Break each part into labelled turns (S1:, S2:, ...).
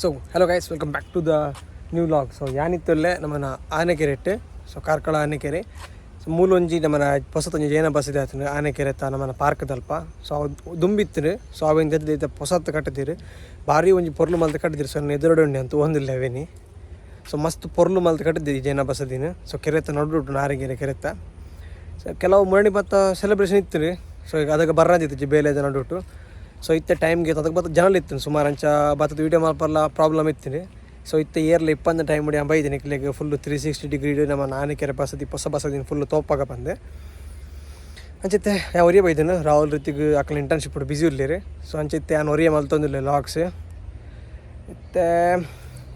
S1: So hello guys, welcome back to the new vlog. So ಯಾನಿತ್ತಲ್ಲೇ ನಮ್ಮನ ಆನೆಕೆರೆಟ್, ಸೊ ಕಾರ್ಕಳ ಆನೆಕೆರೆ. ಸೊ ಮೂಲೊಂಜಿ ನಮ್ಮನ ಪೊಸತೊಂಜಿ ಜೈನ ಬಸದಿ ಆತುಂಡು ಆನೆಕೆರೆ ತ ನಮ್ಮನ ಪಾರ್ಕ್ ದಲ್ಪ. ಸೊ ಅವು ದುಂಬಿತ್ತುಂಡು. ಸೊ ಅವೆನ್ ದೆತ್ತ್ ಇತ್ತೆ ಪೊಸತ್ ಕಟ್ಟುದೀರು, ಬಾರಿ ಒಂಜಿ ಪೊರ್ಲು ಮಲ್ತ್ ಕಟ್ಟಿದಿರು. ಸೊ ಎದುರುಡು ಉಂಡು ಅಂತ ಒಂದಿಲ್ಲ ಅವೇನಿ. ಸೊ ಮಸ್ತ್ ಪೊರ್ಲು ಮಲ್ತ್ ಕಟ್ಟಿದ್ದೀರಿ ಜೈನ ಬಸದಿನ. ಸೊ ಕೆರೆತ ನಡುಟು ನಾರಿಗೆರೆ ಕೆರೆತ. ಸೊ ಕೆಲವು ಮುರಣಿ ಬತ್ತ ಸೆಲೆಬ್ರೇಷನ್ ಇತ್ತು. ಸೊ ಈಗ ಅದಕ್ಕೆ ಬರ್ರಂದಿತ್ತು ಬೇಲೆ ನಡುಟು. ಸೊ ಇತ್ತೆ ಟೈಮ್ಗೆ ಅದಕ್ಕೆ ಬತ್ತ ಜನలు ಇತ್ತು ಸುಮಾರು. ಅಂಚ ಬತ್ತದ ವೀಡಿಯೋ ಮಲ್ಪಲ್ಲ ಪ್ರಾಬ್ಲಮ್ ಇತ್ತು. ಸೊ ಇತ್ತೆ ಏರ್ಲ ಇಪ್ಪಂದ ಟೈಮ್ ಮುಡಿ ಬೈದಿನಿ ನಿಕ್ಲೆಗ್ ಫುಲ್ 360 ಡಿಗ್ರಿ ನಮ್ಮ ಆನೆಕೆರೆ ಬಸದಿ, ಹೊಸ ಬಸದಿನ ಫುಲ್ ತೋಪಾಗ ಬಂದೆ. ಅಂಚಿತ್ತೆ ಯಾ ಒರಿಯ ಬೈದನು, ರಾಹುಲ್ ಋತಿಗ್ ಅಕ್ಲ ಇಂಟರ್ನ್ಶಿಪ್ ಬಿಸಿ ಇರ್ಲಿರಿ. ಸೊ ಅಂಚಿತ್ತೆ ಯಾನ್ ಒರಿಯ ಮಲ್ತೊಂದಿಲ್ಲ ವ್ಲಾಗ್ಸ್. ಇತ್ತೆ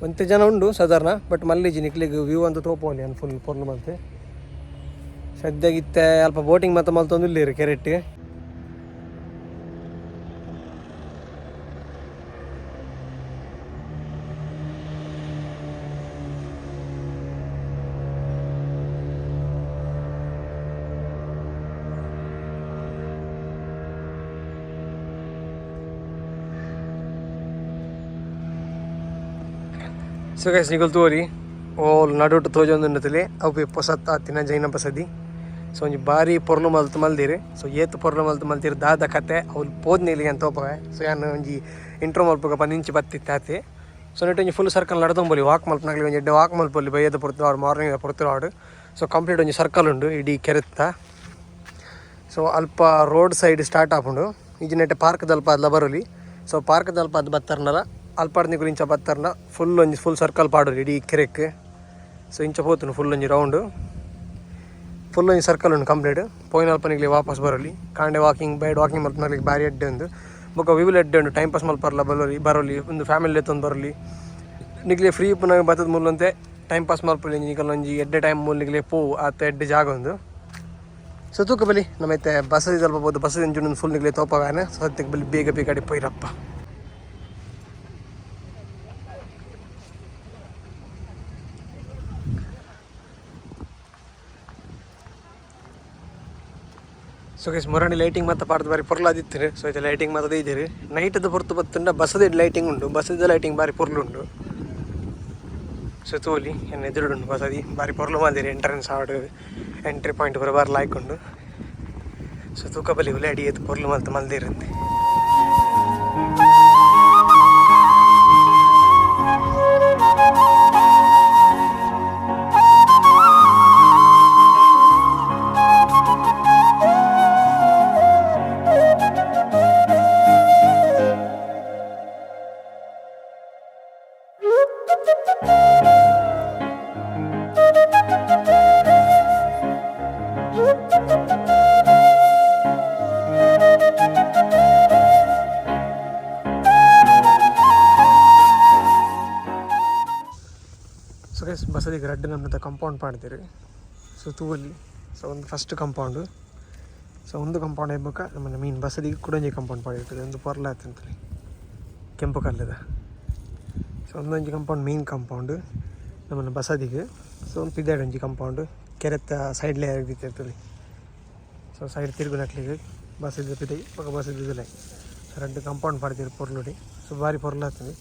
S1: ಒಂತೆ ಜನ ಉಂಡು ಸಾಧಾರಣ, ಬಟ್ ಮಲ್ಲಿಜಿ. ನಿಕ್ಲೆಗ್ ವ್ಯೂ ಅಂತ ತೋಪೋಲಿ ಅನ್ ಫುಲ್ ಪೊರ್ಲು ಮಲ್ತೆ. ಸದ್ಯಗಿತ್ತೆ ಅಲ್ಪ ಬೋಟಿಂಗ್ ಮತ್ತೆ ಮಲ್ತೊಂದಿಲ್ಲಿರಿ ಕೆರೆಟ್. ಸೊ ಗೈಸ್, ನಿಕುಲು ತೂವೊಲಿ, ಓಲ್ ನಡುಟು ತೋಜೊಂದುಂಡುತ್ತಲೆ ಅವು ಪೊಸತ್ ಆತಿನ ಜೈನ ಬಸದಿ. ಸೊ ಒಂಜಿ ಬಾರಿ ಪೊರ್ಲು ಮಲ್ತ್ ಮಲ್ದಿರು. ಸೊ ಏತ್ ಪೊರ್ಲು ಮಲ್ತ್ ಮಲ್ತಿರು, ದಾದ ಕತೆ, ಅವ್ಲು ಪೋದ್ನಿಲಿ ಅಂತ ತೋಪವೆ. ಸೊ ಯಾನ್ ಒಂಜಿ ಇಂಟ್ರೋ ಮಲ್ಪುಗ ಪನಿಂಚಿ ಬತ್ತಿತ್ತೆ ಆತೆ. ಸೊ ನೆಟ್ ಒಂಜಿ ಫುಲ್ ಸರ್ಕಲ್ ನಡ್ದೊಂಬೊಲಿ. ವಾಕ್ ಮಲ್ಪನಾಗ್ಲಿ ಒಂಜಿ ಎಡ್ಡೆ ವಾಕ್ ಮಲ್ಪೊಲಿ ಬಯ್ಯದ ಪೊರ್ತು ಆಡು, ಮಾರ್ನಿಂಗ್ ಪೊರ್ತು ಆಡು. ಸೊ ಕಂಪ್ಲೀಟ್ ಒಂಜಿ ಸರ್ಕಲ್ ಉಂಡು ಇಡೀ ಕೆರೆತ್ತ. ಸೊ ಅಲ್ಪ ರೋಡ್ ಸೈಡ್ ಸ್ಟಾರ್ಟ್ ಆಪುಂಡು. ಇಂಚ ನೆಟ್ಟೆ ಪಾರ್ಕ್ ದಲ್ಪ ಅದ್ಲ ಬರೊಲಿ. ಸೊ ಪಾರ್ಕ್ ದಲ್ಪ ಅದು ಬತ್ತರ್ನಲ, ಅಲ್ಪಡ್ನಿ ಇಂಚ ಬತ್ತರ್ನ ಫುಲ್ ಒಂಜಿ ಫುಲ್ ಸರ್ಕಲ್ ಪಾಡೊಲಿ ಇಡೀ ಕೆರೆಕ್. ಸೊ ಇಂಚ ಪೋತುಂಡು ಫುಲ್ ಒಂಜಿ ರೌಂಡ್, ಫುಲ್ ಒಂಜಿ ಸರ್ಕಲ್ ಉಂಡು ಕಂಪ್ಲೀಟ್. ಪೋಯಿನ ಅಲ್ಪ ನಿಕ್ಲೆ ವಾಪಸ್ ಬರೊಲಿ. ಕಾಂಡೆ ವಾಕಿಂಗ್, ಬೈಡ್ ವಾಕಿಂಗ್ ಮಲ್ಪುನಕ್ಲೆಗ್ ಬಾರಿ ಎಡ್ಡೆ ಉಂದು. ಬೊಕ ವಿವುಲ ಎಡ್ಡೆ ಉಂಡು. ಟೈಮ್ ಪಾಸ್ ಮಲ್ಪರ್ಲ ಬರೊಲಿ ಬರೊಲಿ. ಒಂದು ಫ್ಯಾಮಿಲಿ ಎತ್ತೊಂದು ಬರೊಲಿ. ನಿಕ್ಲೆ ಫ್ರೀ ಇಪ್ಪುನಗ ಬತ್ತದ ಮೂಲಂತೆ ಟೈಮ್ ಪಾಸ್ ಮಲ್ಪೊಲಿ. ನಿಕಲ್ನ ಒಂಜಿ ಎಡ್ಡೆ ಟೈಮ್ ಮೂಲು ನಿಕ್ಲೆ ಪೋವು, ಆತ ಎಡ್ಡೆ ಜಾಗ ಉಂದು. ಸೊ ತೂಕ ಬಲಿ, ನಮ್ಮ ಇತ್ತೆ ಬಸ್ಸಲ್ಲಿ ಸ್ವಲ್ಪ ಬೋದು. ಬಸ್ ಇಂಚು ಫುಲ್ ನಿಕ್ಲೆ ತೋಪವ್ಯಾನ. ಸೊ ಸದ್ಯಕ್ಕೆ ಬಲಿ, ಬೇಗ ಬೇಗ ಅಡಿ ಪೋಯಿರಪ್ಪ. ಸೊ ಗೈಸ್, ಮೊರಣಿ ಲೈಟಿಂಗ್ ಮತ್ತೆ ಪಾಡ್ದು ಬಾರಿ ಪೊರ್ಲಾದಿತ್ತು. ಸೊ ಇದು ಲೈಟಿಂಗ್ ಮತ್ತೆ ಇದ್ದೀರಿ. ನೈಟ್ದ ಪೊರ್ತು ಬತ್ತುಂಡ ಬಸ್ಸದ ಲೈಟಿಂಗ್ ಉಂಡು. ಬಸ್ಸದ ಲೈಟಿಂಗ್ ಬಾರಿ ಪೊರ್ಲು ಉಂಡು. ಸೊ ತೋಲಿ, ಎನ್ನ ಎದುರುಡುಂಡು ಬಸದಿ. ಬಾರಿ ಪೊರ್ಲು ಮಲ್ದಿರಿ. ಎಂಟ್ರೆನ್ಸ್ ಆಡು, ಎಂಟ್ರಿ ಪಾಯಿಂಟ್ ಪೂರ ಬಾರಿ ಲಾಯ್ಕ್ ಉಂಡು. ಸೊ ತೂಕ ಬಲಿ, ಉಲೆ ಅಡಿ ಎತ್ತು ಪೊರ್ಲು ಮಲ್ತ್ ಮಲ್ದಿರಂತೆ. ಸೊ ಗೈಸ್, ಬಸದಿಗೆ ರಡ್ಡ್ ನಮ್ಮದ ಕಾಂಪೌಂಡ್ ಪಾಡ್ದಿರಿ. ಸೊ ತೂವೊಲಿ. ಸೊ ಒಂದು ಫಸ್ಟ್ ಕಾಂಪೌಂಡು. ಸೊ ಒಂದು ಕಾಂಪೌಂಡ್ ಆಯ್ಬೊಕ ನಮ್ಮನ್ನ ಮೀನ್ ಬಸದಿಗೆ ಕುಡೊಂಜಿ ಕಾಂಪೌಂಡ್ ಪಾಡಿರ್ತದೆ. ಒಂದು ಪೊರ್ಲ ಆತಂತಲಿ ಕೆಂಪು ಕಲ್ಲದ. ಸೊ ಒಂದೊಂಜಿ ಕಾಂಪೌಂಡ್ ಮೇನ್ ಕಾಂಪೌಂಡ್ ನಮ್ಮನ್ನ ಬಸದಿಗೆ. ಸೊ ಒಂದು ಪಿದಾಡ್ ಒಂಜಿ ಕಾಂಪೌಂಡ್ ಕೆರೆತ್ತ ಸೈಡ್ಲೇ ಇರ್ತದೆ. ಸೊ ಸೈಡ್ ತಿರುಗುನಕ್ಲಿಗೆ ಬಸದಿ ಪಿದೈ, ಬೊಕ ಬಸದಿ ಉಲಾಯಿ. ಸೊ ರಡ್ಡ್ ಕಾಂಪೌಂಡ್ ಪಾಡ್ದೆರ್ ಪೊರ್ಲುಡಿ. ಸೊ ಬಾರಿ ಪೊರ್ಲು ಆತುಂಡು.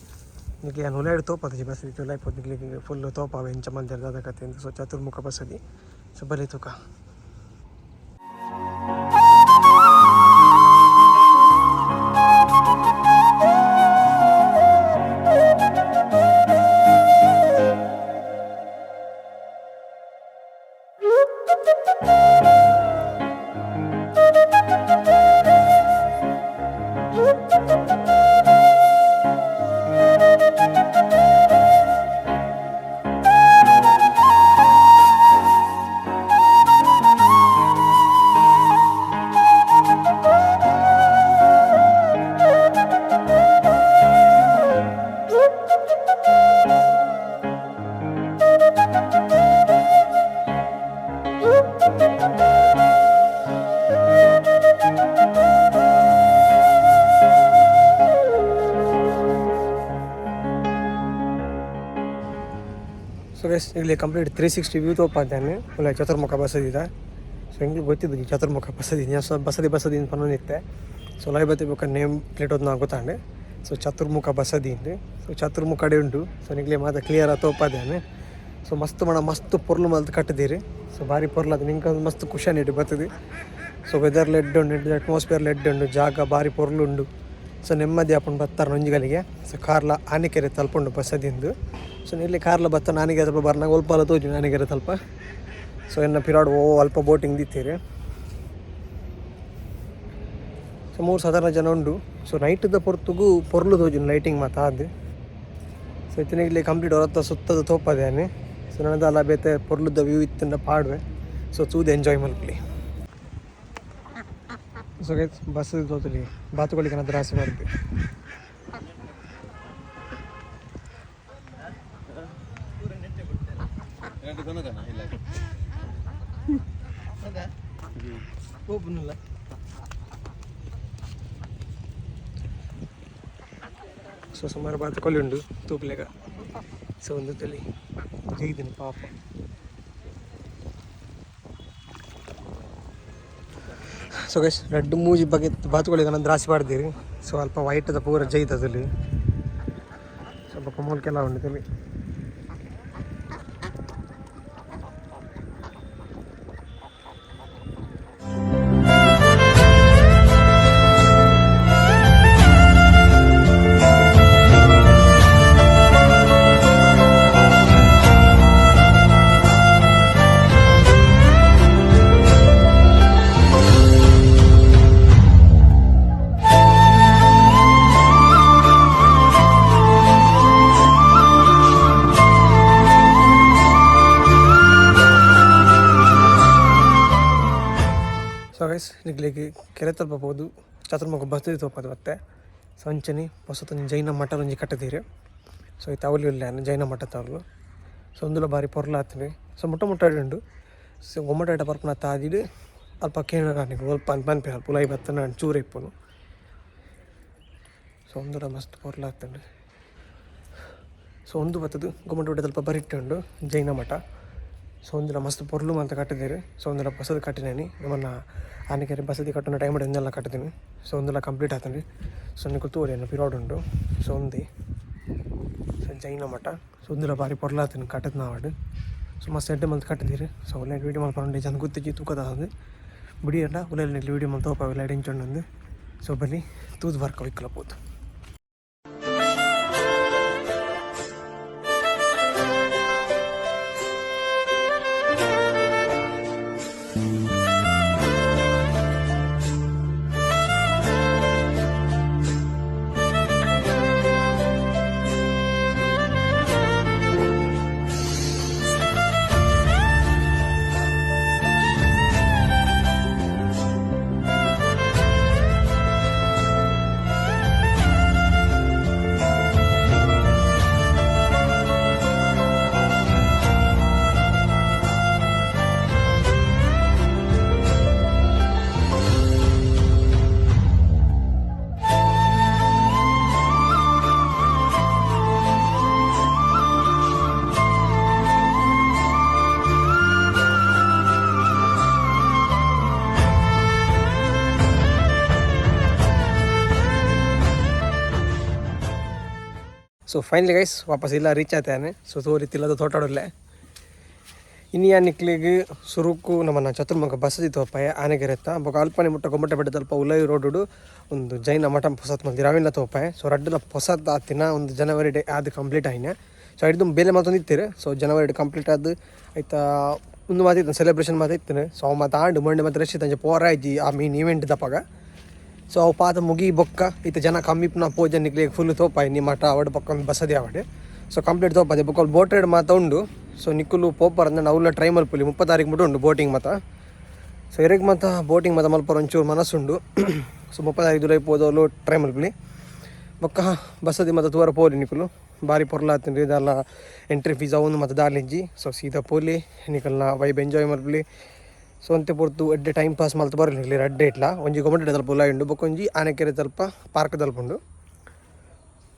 S1: ನಿಕ್ಲೆ ಯಾನ್ ಉಲಾಯಿಡ್ ತೋಪದ, ಬಸದಿ ಉಲಾಯಿ ಪೋದು ನಿಕ್ಲೆಗ್ ಫುಲ್ ತೋಪಾವೆ ಎಂಚ ಮಲ್ದೆರ್, ದಾದ ಕತೆ ಅಂದ್. ಸೊ ಚತುರ್ಮುಖ ಬಸದಿ. ಸೊ ಬಲೆ ತೂಕ. ಸೊ ಗೈಸ್, ಇಲ್ಲಿ ಕಂಪ್ಲೀಟ್ 360 ವ್ಯೂ ತೋಪಾಂತಾನೆ ಉಲ್ಲ ಚತುರ್ಮುಖ ಬಸದಿದ. ಸೊ ಎಂಕ್ಲು ಗೊತ್ತಿದ್ದು ಈ ಚತುರ್ಮುಖ ಬಸದಿ. ಸೊ ಬಸದಿ ಬಸದಿ ಪನೊಂದಿತ್ತೆ. ಸೊ ಲೈ ಬತ್ತಿ ಬೊಕ್ಕ ನೇಮ್ ಪ್ಲೇಟ್ ಹೊತ್ತು ಗೊತ್ತಾಂಡೆ. ಸೊ ಚತುರ್ಮುಖ ಬಸದಿ ಉಂಡು. ಸೊ ಚತುರ್ಮುಖ ಕಡೆ ಉಂಡು. ಸೊ ನಿಕ್ಲೆ ಮಾತ ಕ್ಲಿಯರ್ ತೋಪಾದೇನೆ. ಸೊ ಮಸ್ತ್ ಮಣ ಮಸ್ತ್ ಪೊರ್ಲು ಮಲ್ತ್ ಕಟ್ಟುದೀರಿ. ಸೊ ಬಾರಿ ಪೊರ್ಲು ಅದು ನಿಂಕ ಮಸ್ತ್ ಖುಷಿ ಇಟ್ಟು ಬರ್ತದೆ. ಸೊ ವೆದರ್ ಲೆಡ್ ಉಂಡು, ಅಟ್ಮಾಸ್ಫಿಯರ್ ಲೆಡ್ ಉಂಡು, ಜಾಗ ಬಾರಿ ಪೊರ್ಲು ಉಂಡು. ಸೊ ನೆಮ್ಮದಿ ಆಪುಂಡು ಬತ್ತಾರೆ ಒಂಜಿಗಲಿಗೆ. ಸೊ ಕಾರ್ಲ ಆನೆಕೆರೆ ತಲುಪುಂಡು ಬಸದಿಂದು. ಸೊ ಇಲ್ಲಿ ಕಾರ್ಲ ಬತ್ತ ಆನೆಕೆರೆ ತಲ್ಪ ಬರ್ನಾಗ ಒಲ್ಪಲ ತೋಜು ಆನೆಕೆರೆ ತಲ್ಪ. ಸೊ ಎನ್ನ ಪಿರಾಡ್ ಓ ಅಲ್ಪ ಬೋಟಿಂಗ್ ದಿತ್ತೀರಿ. ಸೊ ಮೂರು ಸಾಧಾರಣ ಜನ ಉಂಡು. ಸೊ ನೈಟ್ದ ಪೊರ್ತುಗು ಪೊರ್ಲು ತೋಜುಂಡು ಲೈಟಿಂಗ್ ಮಾತ ಅದು. ಸೊ ಇತ್ತನಿಗ್ಲೆ ಕಂಪ್ಲೀಟ್ ಹೊರತ್ತ ಸುತ್ತದ ತೋಪದೇನೆ. ಸೊ ನನದಲ್ಲ ಬೇತೆ ಪೊರ್ಲುದ ವ್ಯೂ ಇತ್ತಂಡ ಪಾಡುವೆ. ಸೊ ತೂದು ಎಂಜಾಯ್ ಮಲ್ಪಲಿ. ಸೊ ಗೈಸ್ ಬಸ್ ತೋತಲಿ ಬಾತುಗಳಿಗೆ ದ್ರಾಸೆ ಮಾಡಿದ್ವಿ. ಸೊ ಸುಮಾರು ಬಾತುಕೊಳ್ಳಿ ಉಂಡು ತೂಪ್ಲೆಗ. ಸೊ ಒಂದು ತಲೆ ಜೈದಿನ ಪಾಪ. ಸೊ ಗೈಸ್ ರೆಡ್ ಮೂಜಿ ಬಗ್ಗೆ ಬಾತುಗಳಿಗೆ ದ್ರಾಸಿ ಪಾಡ್ದಿರಿ. ಸೊ ಅಲ್ಪ ವೈಟ್ದ ಪೂರ ಜೈತದಲ್ಲಿ ಸ್ವಲ್ಪ ಮೂಲ್ಕೆಲ್ಲ ಉಂಡು ತಲೆ. ಸೊ ಗೈಸ್ ನಿಗ್ಲಿಗೆ ಕೆರೆ ತಲ್ಪ ಪೋದು ಚತುರ್ಮುಖ ಬಸದಿ ತೋಪದು ಬತ್ತೆ. ಸೊ ಅಂಚನೆ ಹೊಸತೊಂಜಿ ಜೈನ ಮಠ ಒಂಜಿ ಕಟ್ಟದೀರು. ಸೊ ಇತ್ತೆ ಅವಲು ಇಲ್ಲ ಜೈನ ಮಠ ತವಲು. ಸೊ ಒಂದುಲ ಬಾರಿ ಪೊರ್ಲಾತ್ಂಡ್. ಸೊ ಮುಟ್ಟ ಮುಟ್ಟ ಉಂಡು. ಸೊ ಗೊಮ್ಮಟ ಪರ್ಪುನ ತಾದಿಡ್ ಅಲ್ಪ ಕೇಂದ್ರ ಒಲ್ಪ ಪನ್ಪೆ ಅಲ್ಪ ಉಲಾಯಿ ಬತ್ತನ ಚೂರು ಇಪ್ಪುನು. ಸೊ ಒಂದುಲ ಮಸ್ತ್ ಪೊರ್ಲಾತ್ಂಡ್. ಸೊ ಒಂದು ಬತ್ತದು ಗೊಮ್ಮಟ ಅಲ್ಪ ಬರಿಟ್ಟುಂಡು ಜೈನ ಮಠ. ಸೊ ಒಂದಿನ ಮಸ್ತ್ ಪೊರ್ಲು ಅಂತ ಕಟ್ಟಿದ್ದೀರಿ. ಸೊ ಒಂದಿನ ಬಸದಿ ಕಟ್ಟಿನೇನಿ ನಮ್ಮನ್ನ ಆನೆಕೆರೆ ಬಸದಿ ಕಟ್ಟುನ ಟೈಮ್ ಒಂದೆಲ್ಲ ಕಟ್ಟಿದ್ದೀನಿ. ಸೊ ಒಂದೆಲ್ಲ ಕಂಪ್ಲೀಟ್ ಆತಂడి. ಸೊ ನಿಕುಲು ತೂವೊಲಿ ಎನ್ನ ಪಿರೋಡ್ ಉಂಡು. ಸೊ ಒಂದಿ ಸೊ ಜೈನ ಮಠ. ಸೊ ಒಂದಿನ ಬಾರಿ ಪೊರ್ಲಾತಿನ ಕಟ್ಟದ ಸೊ ಮಸ್ತ್ ಎಡ್ಡೆ ಮಲ್ತ್ ಕಟ್ಟಿದ್ದೀರಿ. ಸೊ ಒಳ್ಳೆ ವೀಡಿಯೋ ಮಲ್ಪೊಂಡು ಜನ ಗುತ್ತಿಜಿ ತೂಕದ ಬಿಡಿಯಂಡ ಉಲ್ಲೆ ವೀಡಿಯೋ ಮಲ್ತ ತೋಪ ಲೈಟ್ ಇಂಚೊಂಡು. ಸೊ ಬನ್ನಿ ತೂದು ವರ್ಕ ವಿಕ್ಕಲ ಪೋತು. ಸೊ ಫೈನಲಿ ಗೈಸ್ ವಾಪಸ್ ಇಲ್ಲ ರೀಚ್ ಆಯ್ತಾನೆ. ಸೊ ತೋರಿತಿಲ್ಲದ ತೋಟಾಡಲ್ಲ ಇನಿಯ ನಿಕ್ಲಿಗ್ ಸುರುಕು ನಮ್ಮನ್ನ ಚತುರ್ಮುಖ ಬಸದಿ ತೋಪಾಯ ಆನೆಗೆರೆತ್ತ ಬೊಕ ಅಲ್ಪನೆ ಮುಟ್ಟ ಗೊಮ್ಮಟ ಬೆಟ್ಟ ತಲ್ಪ ಉಲೈ ರೋಡು ಒಂದು ಜೈನ ಮಠ ಪೊಸತ್ ಮಂದಿರ ಅವೆಲ್ಲ ತೋಪಾಯ. ಸೊ ರಡ್ಡಲ ಪೊಸತ್ ಆತಿನ ಒಂದು ಜನವರಿ ಡೇ ಅದು ಕಂಪ್ಲೀಟ್ ಆಯ್ನ. ಸೊ ಐದು ಬೇಲೆ ಮಾತೊಂದು ಇತ್ತೀರಿ. ಸೊ ಜನವರಿ ಕಂಪ್ಲೀಟ್ ಆದ ಆಯ್ತಾ ಒಂದು ಮಾತಿತ್ತು ಸೆಲೆಬ್ರೇಷನ್ ಮಾತು ಇತ್ತು. ಸೊ ಅವು ಮಾತು ಆಂಡು ಮಂಡೆ ಮತ್ತು ರಶ್ ಇತ್ತಂಚೆ ಪೋರಾಯ್ಜಿ ಆ ಮೀನ್ ಈವೆಂಟ್ ದಪಗ. ಸೊ ಅವು ಪಾತ ಮುಗಿ ಬೊಕ್ಕ ಇತ್ತ ಜನ ಕಮ್ಮಿ ಪುನ ಪೋಜ ನಿಕ್ಲೆಗ್ ಫುಲ್ ತೋಪಾಯಿ ನಿಮ್ಮ ಮಠ ಅವಡ್ ಬೊಕ್ಕ ಒಂದು ಬಸದಿ ಅವಡ್. ಸೊ ಕಂಪ್ಲೀಟ್ ತೋಪಾದೆ ಬೊಕ್ಕ ಬೋಟ್ ರೈಡ್ ಮಾತ ಉಂಡು. ಸೊ ನಿಕ್ಕುಲು ಪೋಪರ್ ಅಂದ್ರೆ ಅವುಲ ಟ್ರೈ ಮಲ್ಪುಲಿ 30 ತಾರೀಕು ಮುಟ್ಟು ಉಂಡು ಬೋಟಿಂಗ್ ಮಾತ. ಸೊ ಎರೆಗ್ ಮಾತ ಬೋಟಿಂಗ್ ಮಾತ ಮಲ್ಪರ ಒಂಚೂರು ಮನಸ್ಸುಂಡು. ಸೊ 30 ತಾರೀಕು ದುಲೈ ಪೋದೋಲು ಟ್ರೈ ಮಲ್ಪುಲಿ ಬೊಕ್ಕ ಬಸದಿ ಮಾತ ತೂವರ ಪೋಲಿ ನಿಕುಲು ಬಾರಿ ಪೊರ್ಲಾತುಂಡು ಇದೆಲ್ಲ ಎಂಟ್ರಿ ಫೀಸ್ ಅವನು ಮತ್ತು ದಾಲಿಜ್ಜಿ. ಸೊ ಸೀದಾ ಪೋಲಿ ನಿಕಲ್ನ ವೈಬ್ ಎಂಜಾಯ್ ಮಲ್ಪುಲಿ. ಸೊ ಅಂತೆ ಪೊರ್ತು ಎಡ್ಡೆ ಟೈಮ್ ಪಾಸ್ ಮಲ್ತ್ ಬರಲಿ ನಿಕ್ಲೆ ರಡ್ಡೆ ಇಟ್ಲ ಒಂಜಿ ಗೊಮ್ಮಟ ತಲ್ಪ ಉಲಾಯಿ ಉಂಡು ಬೊಕ್ಕ ಒಂಜಿ ಆನೆಕೆರೆ ತಲ್ಪ ಪಾರ್ಕ್ ತಲ್ಪ ಉಂಡು.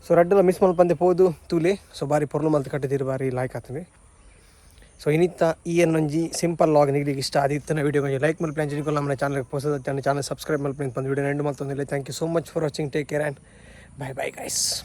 S1: ಸೊ ರಡ್ಡಲ ಮಿಸ್ ಮಲ್ಪಂದೆ ಪೋದು ತೂಲೆ. ಸೊ ಬಾರಿ ಪೊರ್ಲು ಮಲ್ತ್ ಕಟ್ಟಿದ್ದೀರಿ ಬಾರಿ ಲಾಯ್ಕ್ ಆತುಂಡು. ಸೊ ಇನ್ನಿತ್ತ ಈ ಒಂಜಿ ಸಿಂಪಲ್ ಲಾಗ್ ನಿಗ್ಲಿಗೆ ಇಷ್ಟ ಆದಿತ್ತನ ವಿಡಿಯೋ ಒಂಜಿ ಲೈಕ್ ಮಲ್ಪಿ ಅಂಚನೆ ನಮ್ಮ ಚಾನಲ್ ಪೊಸದ ಚಾನಲ್ ಸಬ್ಸ್ಕ್ರೈಬ್ ಮಲ್ಪಿ ಪಂದ್ ವಿಡಿಯೋ ಎಂಡ್ ಮಲ್ತೊಂದಿಲ್ಲ. Thank you so much for watching. Take care and Bye bye guys.